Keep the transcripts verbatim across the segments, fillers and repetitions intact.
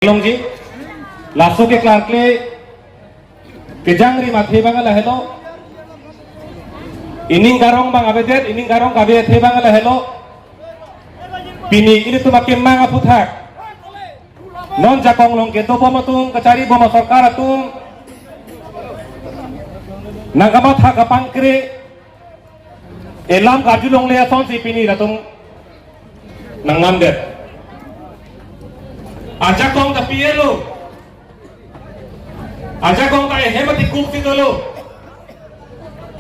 Longji, laso keklarkle kejangri mathe abang lahelo. Ining karong abang avedet, ining karong kave athe abang lahelo. Pini ilitum akemang aphuthak, non jakong along kedobom atum, kacharibom asorkar atum nangkamatha kapangkre, elam karjulongle asonsi pini latum nangmandet. Ajakong ta P L O, ajakong ta ehem atikuk si dolo.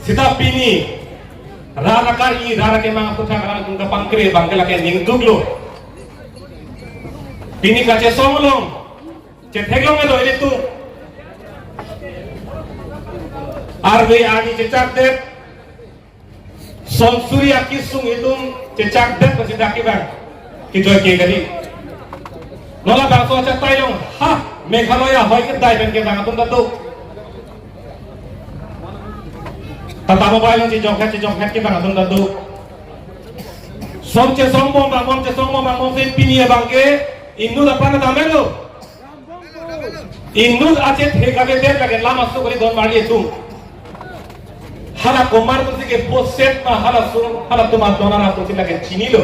Seta pini rat akari, rat akemang aphuthak atum kapangkre abangke lake ningduklo. Pini kachesong along chetheklong elo ilitum. Arve arni chechakdet, sonsuri akisung itum chechakdet, pasi dak abang kejoi ke kali. Non labangso achatai along, ha, Meghalaya ahoi kedai pen kevang atum ta do. Tata Mobile along chejokhet chejokhet kevang atum ta do. Som chesongbom abang, bom chesongbom abang, bomsi pini abangke inut apran ta damlo. Inut achethe kavedet lake lam aso kali don marli atum. Hala komat atumsi keposet ma halaso, halatum adon arap atumsi lake chinilo.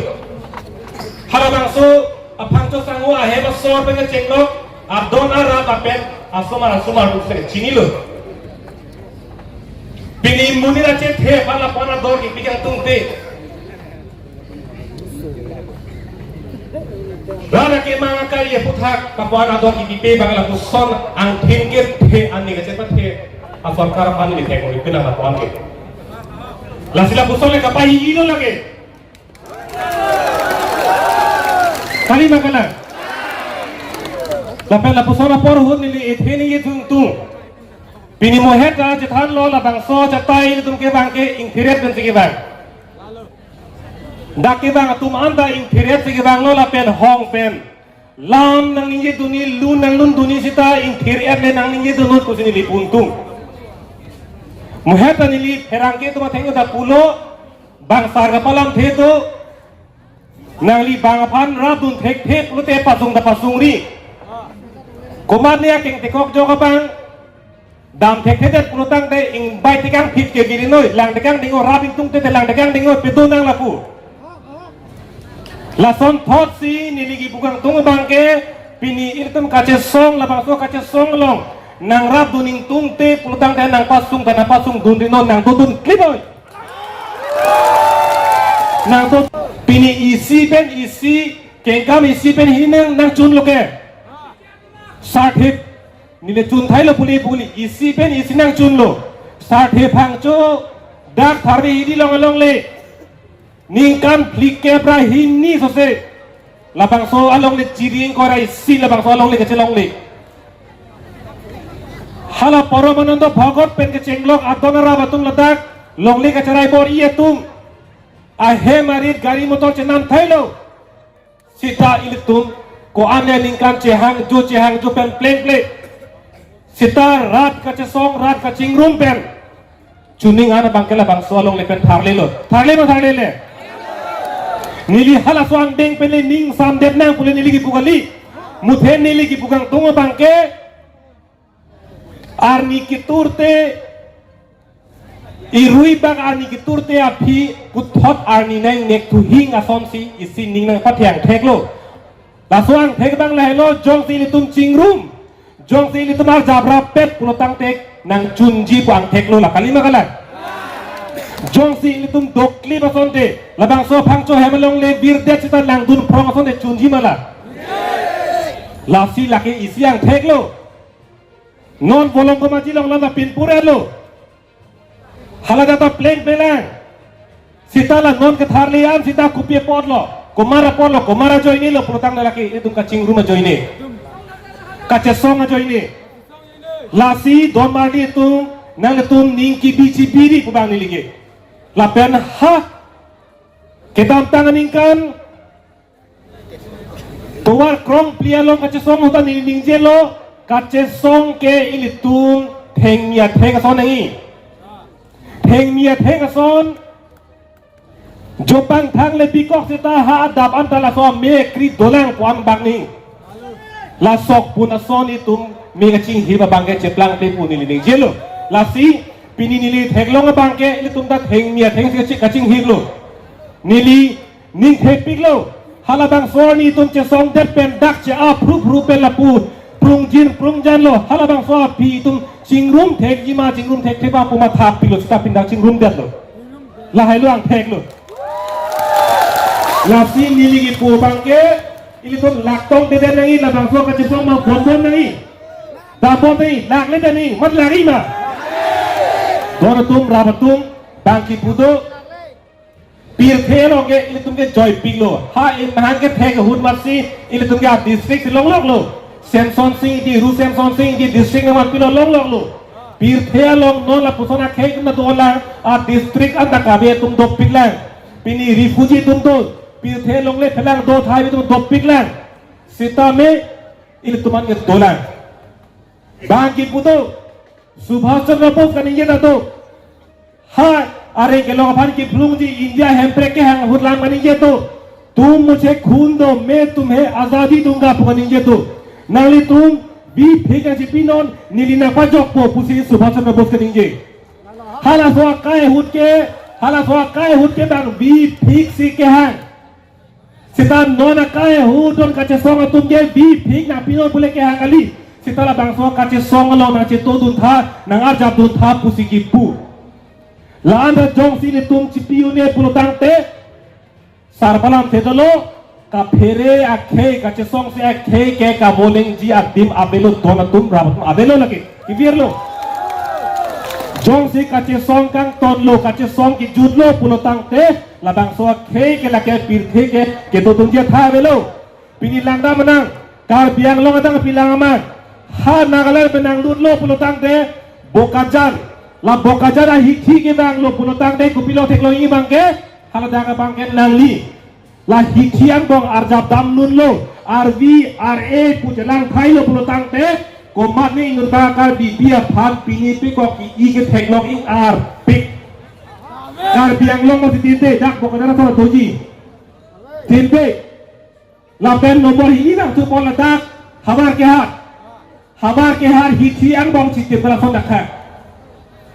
Halabangso aphangcho sangho ahem asor pen kechenglok adon arap lapen asomar asomar atumsi lake chinilo. Pini monit achethe hala pon ador kipi kangtungte, rat akemang akari aphuthak kapon ador kipipe abang lapuson angthin kethe, aning kachethe asorkar aphan neli thek uri pinang lapuan ke. Lasi lapuson le kapahi-ilo lake. Kali ma kalang. Lapen lapuson apor ahut neli ethe ningje tungtung. Pini mohet ta chethanlo, labangso achatai ilitum kevang ke ingthiret pensi kevang. Dak kevang atum anta ingthiret si kevanglo lapen hong pen lam nangningjedunji, lun nanglundunji seta ingthiret le nangningjedun ahut pusi neli pu tung. Mohet ta neli pherangke atum athengno ta pulo, bang sar kapalamthe do, nangli bang aphan rapdun thekthe pulote pasung ta pasungri. Komatne akeng tekok jok abang dam thekthedet pulotangte ingbai tekang phit ke viri noi, lang tekang ding-o, rap ingtungte te lang tekang ding-o, pedo nang lapu. Lasonthotsi neli kipu kangtung abangke, pini ilitum kachesong, labangso kachesong along nangrapdun ingtungte pulotangte nangpasung ta nangpasungdunri non, nangdodun klip oi. Nangdo, pini isi pen isi, kengkam isi pen hini nang, nangchunlo ke. Sarthip, neli chunthailo puli puli, isi pen isi nangchunlo. Sarthip Phangcho dak Tharve Hidi along alongle ningkan phlikep ra hini sose labangso alongle chiri ingkoi ra isi labangso alongle kachelongle. Hala Paramanando Bhagat pen kechenglok adon arap atum ladak longle kacherai bor-i atum ahem arit gari motor chenam thailo. Seta ilitum ko-an aningkan chehangjo chehangjo pen plengple. Seta rat kachesong, rat kachingrum pen chuning an abangke labangso alongle pen tharlelo. Tharle ma tharlele? Neli halaso angdeng pen le ning samdet nang pule neli kipu kali. Muthe neli kipu kangtung abangke, arni keturte, irui bak arni keturte aphi puthot arni nang nek thuhing asonsi isi ning nangpathe angtheklo. Laso angthek abang lahelo, jongsi ilitum chingrum, jongsi ilitum arjap rappet pulotangte nangchunji pu angtheklo, la kali ma kalang? Jongsi ilitum dokli asonte, labangso Phangcho hem alongle virdet seta langdun phrong asonte chunji ma la? Lasi lake isi angtheklo. Non Volongkom Aji along lana pinpur-etlo. Hala jata plengple lang. Seta la non ketharle an seta kopi apotlo, komat apotlo, komat ajoinelo pulotangte lake itum kachingrum ajoine, kachesong ajoine. Lasi don marli atum, nanglitum ning kebi chebiri pu abang neli ke. Lapen ha kedamtang aningkan tovar krongphli along kachesong ahut ta neli ningjelo, kachesong ke ilitum thengmi atheng ason nangji. Thengmi atheng ason, jopang thang le bikok seta ha adap anta laso ame kri dolang pu-an bak nangji. La sok pun ason itum me kachinghir abang ke cheplangte pu neli ningjelo. Lasi pini neli theklong abang ke ilitum ta thengmi athengsi kaching-, kachinghirlo. Neli ning thepiklo. Halabangso arni itum chesongdet pen dak che-a phrup phrup pen lapu prungjin prungjanlo. Halabangso aphi itum chingrum thekji ma chingrum thekthek ma pu mathapiklo, seta pini dak chingrumdetlo. Lahai lo angthek lo. Lasi neli kipu abang ke, ilitum lak tong deden nangji, labangso kachesong ma bonbon nangji. Dambon nangji, lakle den nangji, mat lakji ma. Don atum, rap atum, bang kipu do. Pirthe along ke ilitum ke joipiklo. Ha, imahan kethek ahut matsi ilitum ke a district si longloklo. Semson Sing Ingti, Ru Semson Sing Ingti district nangmanpilo, longloklo. Pirthe along non lapuson akhei atum ta dolang, a district anta kave atum dopiklang. Pini refugee atum do, pirthe longle phelang do thai atum dopiklang. Sitame ilitum an ke dolang. Bang kipu do, Subhash Chandra Bose kaningje ta do. Ha, areng kelong aphan kiphlungji India hemprek kehang ahut lam kaningje do. "तुम मुझे खून दो, मैं तुम्हें आजादी दूंगा" pu kaningje do. Nanglitum biphik nangchipinon, neli nangpajokpo pusi Subhash Chandra Bose kaningje. Halaso akai ahut ke, halaso akai ahut ke bang biphik si kehang. Seta non akai ahut don kachesong atum ke biphik nangpinon pule kehang kali. Seta labangso kachesong along nangchetongdun tha, nangarjapdun tha pusi kipu. La-an ta jongsi ilitum chipi un-e pulotangte, sar palam thedolo, kaphere akhei, kachesongse akhei ke kabolengji adim avelo, don atum, rap atum avelo lake. Kivirlo. Jongsi kachesong kangtonlo, kachesong kijutlo pulotangte, labangso akhei ke lake pirthe ke kedodunji athai avelo. Pini langdam nang, Karbi Anglong adang pilang aman. Ha Nagaland pen nanglutlo pulotangte, Bokajan. La Bokajan ahithi kevanglo pulotangte, kopilo theklongji abang ke, haladak abang ke nangli. La hithi angbong arjap damdunlo, arvi ar-e pu chelang thailo pulotangte, komatne inut ba Karbipi aphan pini pekok ke-i ketheklong ingarpik. Karbi Anglong masi tinte, dak Bokajan ason doji. Tinte. Lapen nombor hini nangthupo ladak, Hamar Kehar. Hamar Kehar hithi angbong chitim pala son dakha.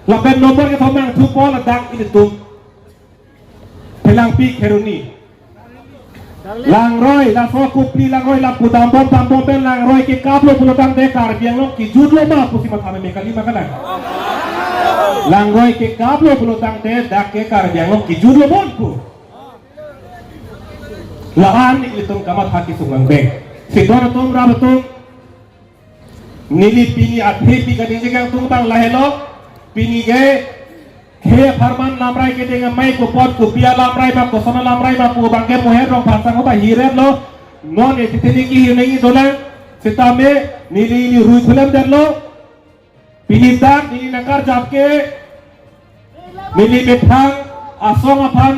Lapen nombor kethom nangthupo ladak ilitum Phelangpi Kheroni. Langroi, laso Kopili Langroi, lapu dambom dambom pen Langroi kekaplo pulotangte Karbi Anglong kijutlo ma pusi matha meme kali ma kalang. Langroi kekaplo pulotangte dak ke Karbi Anglong kijutlo bon pu. La-an ilitum kamatha kesung angbeng. Si don atum, rap atum, neli pini athe pi kaningje kangtung abang lahelo, pini ke khei apharman lamrai kedeng amei kopot kopi alamrai ma koson alamrai ma pu abang ke Moher Rongphar asangho ba hiretlo, non e titini kehir nangji dolang, sitame neli ili rui thulemdetlo, pini dak neli nangkarjap ke, neli methang asong aphan,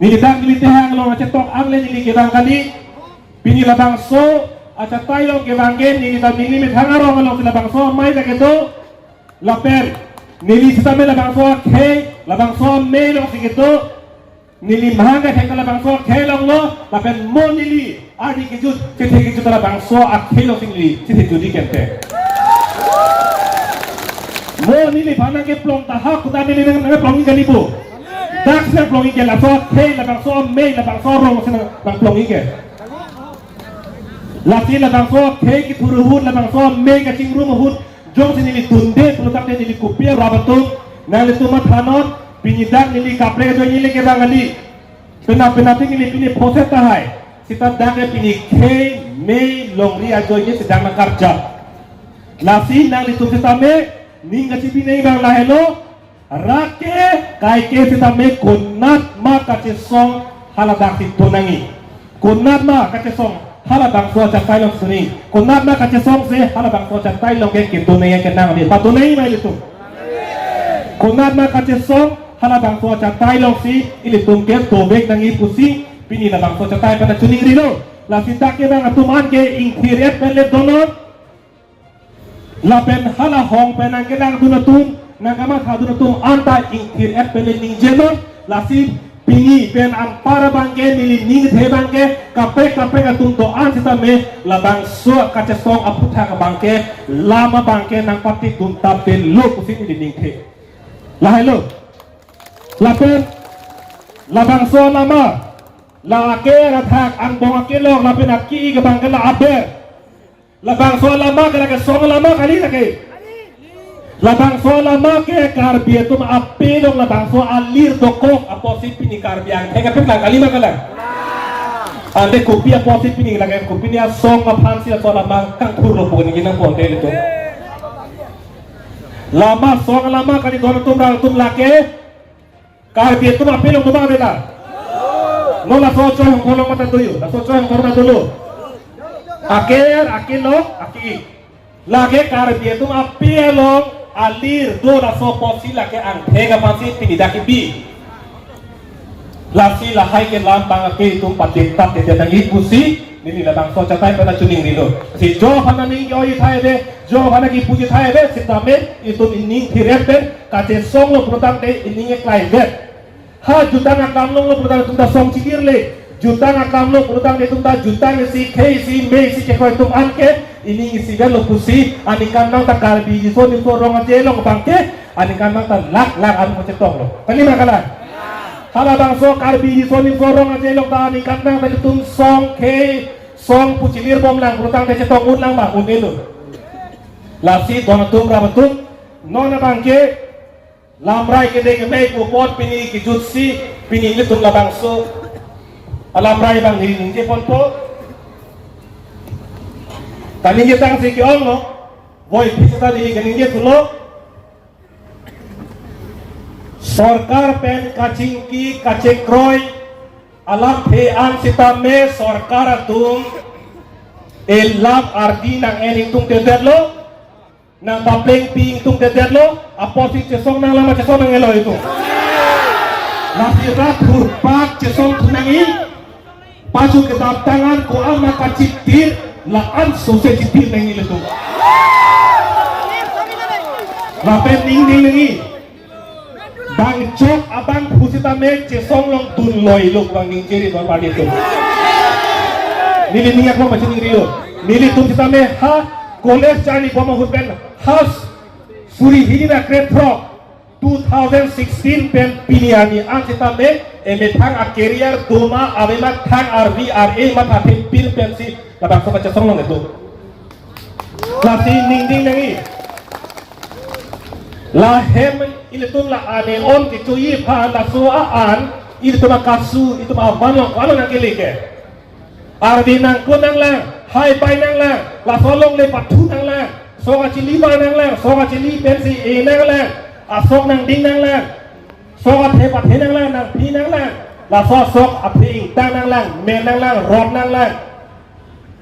neli dak neli tehang along achetok angle neli kevang kali. Pini labangso achatai along kevang ke neli ta neli methang arong alongsi labangso amei ta kedo. Lapen neli sitame labangso akhei, labangso amei alongsi kedo. Neli mahang kethek labangso akhei alonglo, lapen mo neli arni kejut, chethe kejut labangso akhei alongsi neli chethe jutji kente. Mo neliphan nangkeplong ta ha kuta neli nang, nangplongji kali pu. Dak si nangplongji ke, laso akhei, labangso amei, labangso arong si nang, nangplongji ke. Lasi labangso akhei kethur ahut, labangso amei kachingrum ahut, jongsi neli dunde pulotangte neli kopi arap atum, nanglitum mathanon, pini dak neli kaprek ajoine le kevang kali. Penap penap neli pini phoset tahai. Sita dak ke pini khei mei longri ajoine si dak nangkarjap. Lasi nanglitum sitame ning kachipi nangji abang lahelo. Rat ke, kai ke sitame konat ma kachesong haladak si do nangji. Konat ma kachesong halabangso achatai along si do nangji. Konat ma kachesongse halabangso achatai along ke kedo nangji, kenang ave. Pado nangji ma ilitum. Konat ma kachesong halabangso achatai alongsi ilitum ke dovek nangji pusi pini labangso achatai pen chiningrilo. Lasi dak kevang atum an ke ingthir-et pen le donon. Lapen hala hong pen nangkelangdun atum, nangkamathadun atum anta ingthir-et pen le ningjenon, lasi Pini pen anpar abangke neli ning kethe abangke kaprek kaprek atum do-an sitame labangso kachesong aphuthak abangke lam abangke nangpatidun tap pen lo pusi neli ning kethe. Lahai lo. Lapen labangso lama, la ake rathak angbong akelok lapen aki-ik abangke la aber. Labangso lama ke lake song lama kali lake. Labangso lama ke Karbi atum ape along labangso alir dokok apotsi pini Karbi angthek apik lang kali ma kalang. Ante kopi apotsi pini lake kopi ni asong aphansi laso lama kangthur lo pon ni nang pon dele to. Lama song lama kali don atum rang atum lake. Karbi atum ape along doma bela. Non laso choi hong kolong mata tuyu. Laso choi hong kolong mata dulu. Aker, akelok, aki-ik. Lake Karbi atum ape along alir do laso apotsi lake angthek aphansi pini dak kebi. Lasi lahai ke lam abang ape itum patik tap tete nangji pusi neli labangso achatai pen achuning rilo. Si jo aphan aning ke-oi thai de, jo aphan kepuji thai de, sitame itum ining thirep pen kachesong lo pulotangte ining eklai vet. Ha jutang akam longlo pulotangte itum ta song chidir le. Jutang akam lo pulotangte itum ta jutang isi, khei isi, mei isi chekroi atum anke ining isi vet lo pusi aningkan nang ta Karbi Riso Nimso Rong Aje along abangke aningkan nang ta lak lak an kachetong lo. Kali ma kalang? Halabangso Karbi Riso Nimso Rong Aje along ta aningkan nang ta itum song khei song pu chilir bom lang pulotangte chetong un lang ma, un-e lo. Lasi don atum rap atum, non abangke lamrai kede kemei pu apot pini kejutsi pini ilitum labangso alamrai abang neli ningje ponpo. Kaningje tangsi ke-ong lo, voiphit seta neli kaningje thulo. Sorkar pen kachingki kachekroi alamthe an sitame sorkar atum elam ardi nang-en ingtungtedetlo. Nangpaplengpi ingtungtedetlo, apotsi chesong nanglang ma chesong nang-elo itum. Lasi rat hurpak chesong thu nangji, pachu kedap tangan ko ama kachiptir, la-an sose chiptir nangji itum. Lapen ning ning nangji. Bang chok abang phu sitame chesong along dun loi lo bang ningje ri don party atum. Neli ning aklo machin ning rilo. Nelitum sitame ha college charli bom ahut pen ha suri hini na kre throk two thousand sixteen pen pini arni an sitame emethang a career doma ave ma thang arvi ar-e ma thathe pir pensi labangso kachesong along itum. Lasi ning ding nangji. Lahem ilitum la ane on kechoji aphan laso a-an ilitum akasu, ilitum avan along, avan along nangkele ke. Arve nangkun nanglang, hai pai nanglang, laso along le pathu nanglang, sok achili ba nanglang, sok achili pensi e nanglang, asok nangding nanglang, sok athe pathe nanglang, nangphi nanglang, laso asok athe ingtang nanglang, men nanglang, rot nanglang.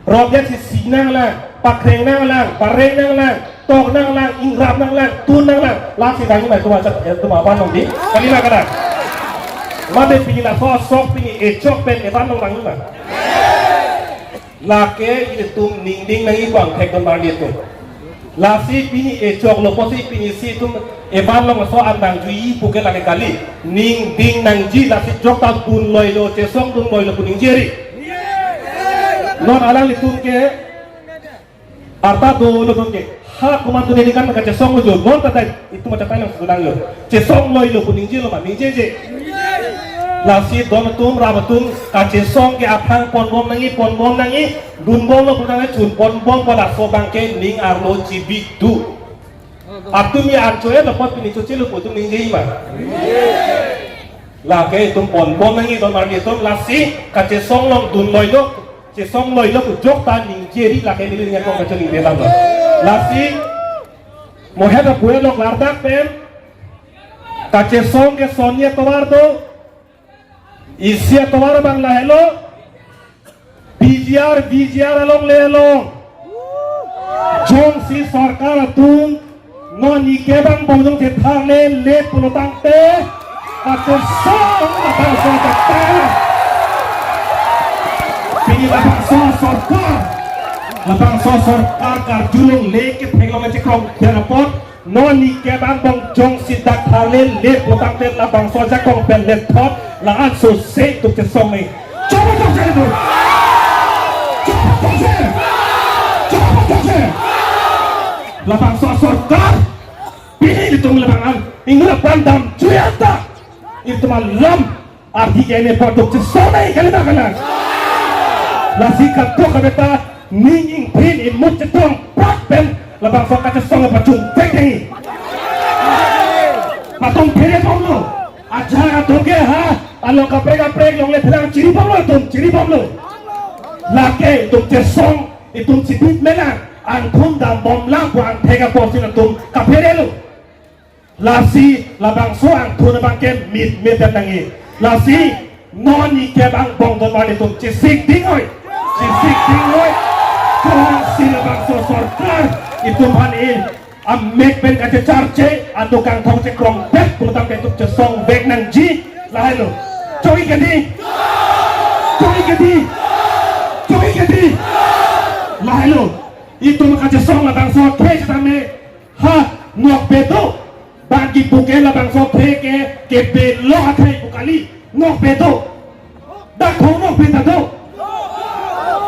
Rot det si si nanglang, pakreng nanglang, pareng nanglang, tok nanglang, ingrap nanglang, tun nanglang. Lasi bang ma itum achak, eh, itum avan along di. Kali ma kalang? Mate pini laso asok pini echok pen evan along bang ma. Lake ilitum ning ding nangji bang thek don bang di itum. Lasi pini echok lo pusi pini si itum evan along so an nangjuiji pu ke lake kali. Ning ding nangji lasi jok ta dun loi lo, chesong dun loi lo pu ningje ri. Non alanglitum ke arta dolo non ke. Ha komantu neli kan kachesong lo jo, non ta dai itum achatai along sudang lo. Chesong loi lo pu ningje lo ma, ningjeje. Lasi don atum, rap atum, kachesong ke aphang ponbom nangji, ponbom nangji, dunbom lo pu nangji, chun ponbom pu laso abangke ning arlo chibik do. Atum ya archo-et apot pini choche lo pu itum ningjeji ma. Lake itum ponbom nangji don arni itum lasi kachesong along dun loi lo, chesong loi lo pu jok ta ningje ri lake neli ning akong kacho ningje dam lo. Lasi mohet apuet along klardak pen kachesong ke son-e atovar do, isi atovar abang lahelo, P G R, V G R along le along. Jongsi sorkar atum non nike bang bom jong chethan le le pulotangte, kachesong labangso achatai. Pini labangso sorkar, labangso sorkar karjulong le ketheklong chekrong dia apot, Non ni kebang bong jongsi dak tharle le putangte labangso ajakong pen le thot la-an so se tuk chesong ni. Choba tok se tuk. Choba tok se. Choba tok se. Labangso asorkar. Pini itum labang an. Ingla pandam chuyata. Itum alam. Arti ke ne patuk chesong nai kali ta kalang. Lasi katok kabeta ning ingphin imut chetong prak pen labangso kachesong pachung pek dei. Patung phere bomlo. Aja atum ke ha along kaprek kaprek longle pherang chiri bomlo atum chiri bomlo. Lake itum chesong itum chibit melang angthun dam bomlang pu angthek aporsin atum kapherelo. Lasi labangso angthun abang ke mit mit tangtangi. Lasi non ni kebang bong don mali tum chisik ding oi. Chisik ding oi. Kongsi labangso sorkar itum aphan e amek pen kachecharche anu kangthong chekrong bet putangte itum chesong vek nangji lahelo. Choi kedi. Choi kedi. Choi kedi. Lahelo. Itum kachesong labangso ke tame. Ha, nokbe do. Bagi buke labangso akhei ke, kepelo akhei pu kali. Nokbe do. Dak thong nokbe ta do.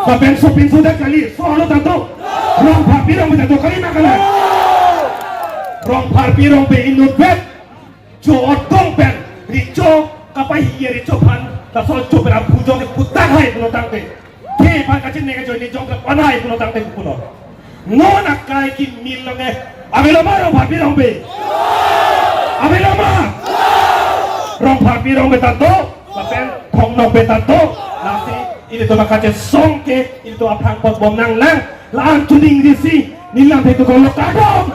Lapen sopinso dak kali, solo ta do. Rongpharpi rongbe ta do kali ma kalang. Rongpharpi rongbe inut vet. Jo otong pen, recho, kapahiye recho aphan, laso recho pen aphu jong ke putak hai pulo tangte. Ke aphan kachinine kejoi ni jong ke panai pulo tangte pulo. Non akai kimil longe. Avelo ma rongpharpi rongbe? Avelo ma? Rongpharpi rongbe ta do. Lapen thong nokbe ta do. Lasi ilitum akachesong ke ilitum aphrang pot bom nanglang. La-an chuning disi. Nilam phe tu kolo kadom.